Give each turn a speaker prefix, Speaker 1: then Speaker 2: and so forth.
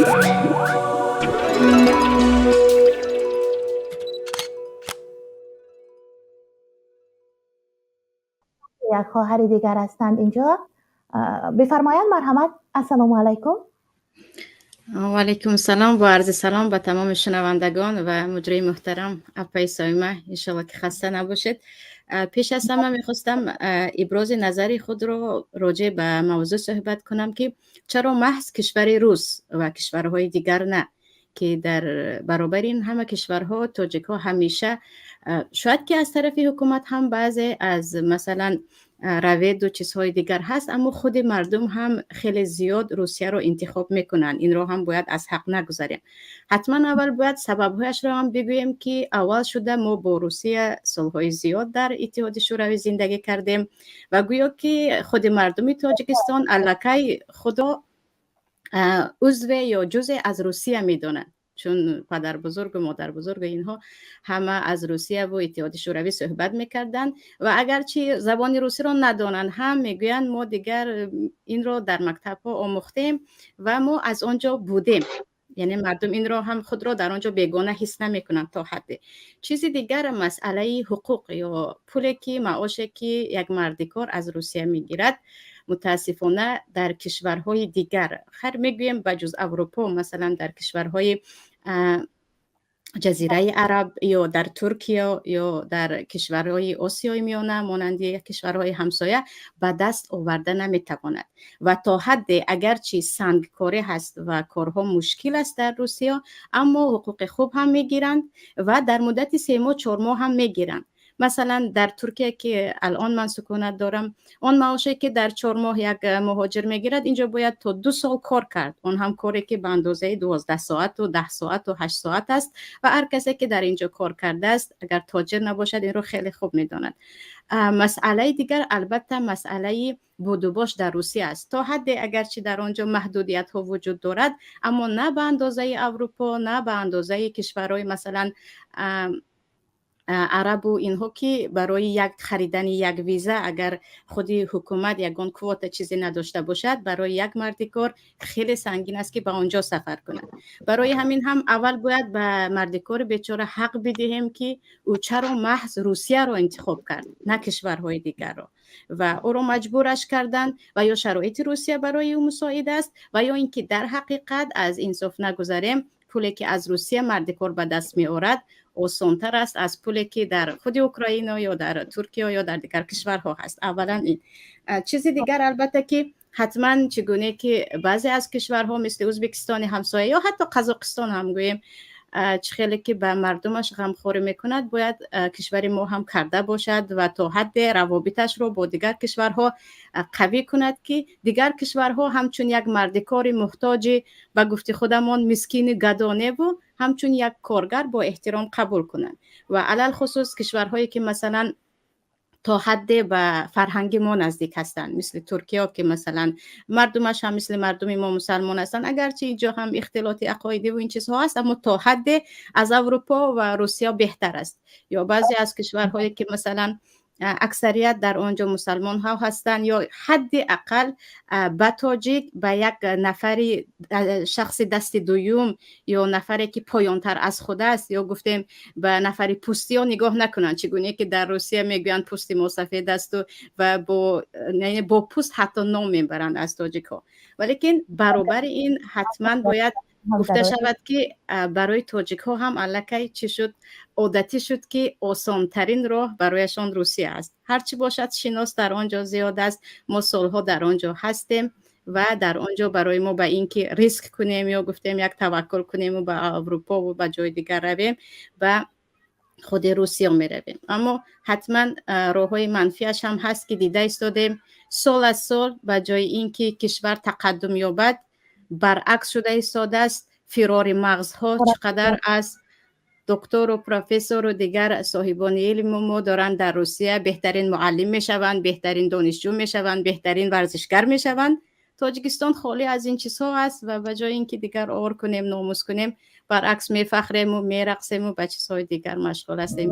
Speaker 1: Як хоҳари дигар ҳастанд инҷо. Бифармоянд, марҳамат. Ассалому алайкум.
Speaker 2: Ва алайкум салом. Бо арзи салом ба тамоми шунавандагон ва муҷрии муҳтарам апаи Соима, иншоалло ки хаста набошед. Пеш аз ҳама мехостам ибрози назари худро роҷеъ ба мавзӯъ суҳбат кунам, ки чаро маҳз кишвари рус ва кишварҳои дигар на, ки дар баробари ин ҳама кишварҳо тоҷикҳо ҳамеша, шояд ки аз тарафи ҳукумат ҳам баъзе аз масалан раведу чизҳои дигар ҳаст, аммо худи мардум ҳам хеле зиёд Русияро интихоб мекунанд. Инро ҳам бояд аз ҳақ нагузарем. Ҳатман аввал бояд сабабҳояшро ҳам бигӯем, ки аввал шуда мо бо Русия солҳои зиёд дар Иттиҳоди Шӯравӣ зиндагӣ кардем ва гӯё ки худи мардуми Тоҷикистон аллакай худро узве ё ҷузе аз Русия медонанд, чун падарбузургу модарбузургу инҳо ҳама аз Русияву Иттиҳоди Шӯравӣ суҳбат мекарданд ва агарчи забони русиро надонанд ҳам, мегӯянд, мо дигар инро дар мактабҳо омӯхтем ва мо аз он ҷо будем. Яъне мардум инро ҳам худро дар он ҷо бегона ҳис намекунанд то ҳадде. Чизи дигар, масъалаи ҳуқуқ ё пуле ки, маоше ки як мардикор аз Русия мегирад, мутаассифона дар кишварҳои дигар, хайр, мегӯем, ба ҷуз Аврупо, масалан дар кишварҳои Ҷазираи Араб ё дар Туркия ё дар кишварҳои Осиёи Миёна, монанди кишварҳои ҳамсоя, ба даст оварда наметавонад. Ва то ҳадде агарчи сангкорӣ ҳаст ва корҳо мушкил аст дар Русия, аммо ҳуқуқи хуб ҳам мегиранд ва дар муддати 3 моҳ, 4 моҳ ҳам мегиранд. Масалан, дар Туркия, ки алон ман сукунат дорам, он маоше ки дар 4 моҳ як муҳоҷир мегирад, инҷо бояд то 2 сол кор кард, он ҳам коре ки ба андозаи 12 соату, 10 соату, 8 соат аст. Ва ҳар касе ки дар инҷо кор кардааст, агар тоҷир набошад, инро хеле хуб медонад. Масъалаи дигар, албатта, масъалаи будубош дар Русия аст. То ҳадде агарчи дар он ҷо маҳдудиятҳо вуҷуд дорад, аммо на ба андозаи Аврупо, на ба андозаи кишварҳои, масалан, арабу инҳо, ки барои як харидани як виза, агар худи ҳукумат ягон квота, чизе надошта бошад, барои як мардикор хеле сангин аст, ки ба он ҷо сафар кунад. Барои ҳамин ҳам аввал бояд ба мардикори бечора ҳақ бидиҳем, ки ӯ чаро маҳз Русияро интихоб кард, на кишварҳои дигарро, ва ӯро маҷбураш карданд ва ё шароити Русия барои ӯ мусоид аст, ва ё ин ки дар ҳақиқат, аз инсоф нагузарем, пуле ки аз Русия мардикор ба даст меорад, осонтар аст аз пуле ки дар худи Украина ё дар Туркия ё дар дигар кишварҳо ҳаст. Аввалан ин чизи дигар, албатта, ки ҳатман чӣ гуна ки баъзе аз кишварҳо, мисли Ӯзбекистони ҳамсоя ё ҳатто Қазоқистон ҳам гӯем, чӣ хеле ки ба мардумаш ғамхорӣ мекунад, бояд кишвари мо ҳам карда бошад ва то ҳадде равобиташро бо дигар кишварҳо қавӣ кунад, ки дигар кишварҳо ҳамчун як мардикори муҳтоҷи, ба гуфти худамон, мискини гадоневу ҳамчун як коргар бо эҳтиром қабул кунанд. Ва алалхусус кишварҳое ки, масалан, то ҳадде ба фарҳанги мо наздик ҳастанд, мисли Туркия, ки масалан мардумаш ҳам мисли мардуми мо мусалмон ҳастанд, агарчи инҷо ҳам ихтилоти ақоидиву ин чизҳо ҳаст, аммо то ҳадде аз Аврупо ва Русия беҳтар аст. Ё баъзе аз кишварҳое ки, масалан, аксарият дар он ҷо мусалмонҳо ҳастанд, ё ҳадди ақал ба тоҷик, ба як нафари шахси дасти дуюм ё нафаре ки поёнтар аз худ аст, ё гуфтем, ба нафари пӯстиё нигоҳ накунанд, чӣ гуне ки дар Русия мегӯянд, пӯсти мо сафед асту ва бо пӯст ҳатто ном мебаранд аз тоҷикҳо. Валекин баробари ин ҳатман бояд гуфта шавад, ки барои тоҷикҳо ҳам аллакай чӣ шуд, одатӣ шуд, ки осонтарин роҳ барояшон Русия аст. Ҳарчи бошад, шинос дар он ҷо зиёд аст, мо солҳо дар он ҷо ҳастем ва дар он ҷо барои мо ба ин ки риск кунем ё гуфтем, як таваккул кунему ба Аврупову ба ҷои дигар равем, ба худи Русия меравем. Аммо ҳатман роҳҳои манфиаш ҳам ҳаст, ки дида истодем, сол аз сол ба ҷои ин ки кишвар тақаддум ёбад, баръакс шуда истодааст. Фирори мағзҳо чӣ қадар аз доктору профессору дигар соҳибони илму мо доранд, дар Русия беҳтарин муаллим мешаванд, беҳтарин донишҷӯ мешаванд, беҳтарин варзишгар мешаванд. Тоҷикистон холӣ аз ин чизҳо аст ва ба ҷои ин ки дигар ор кунем, номус кунем, баръакс мефахрему, мерақсему, ба чизҳои дигар машғул ҳастем.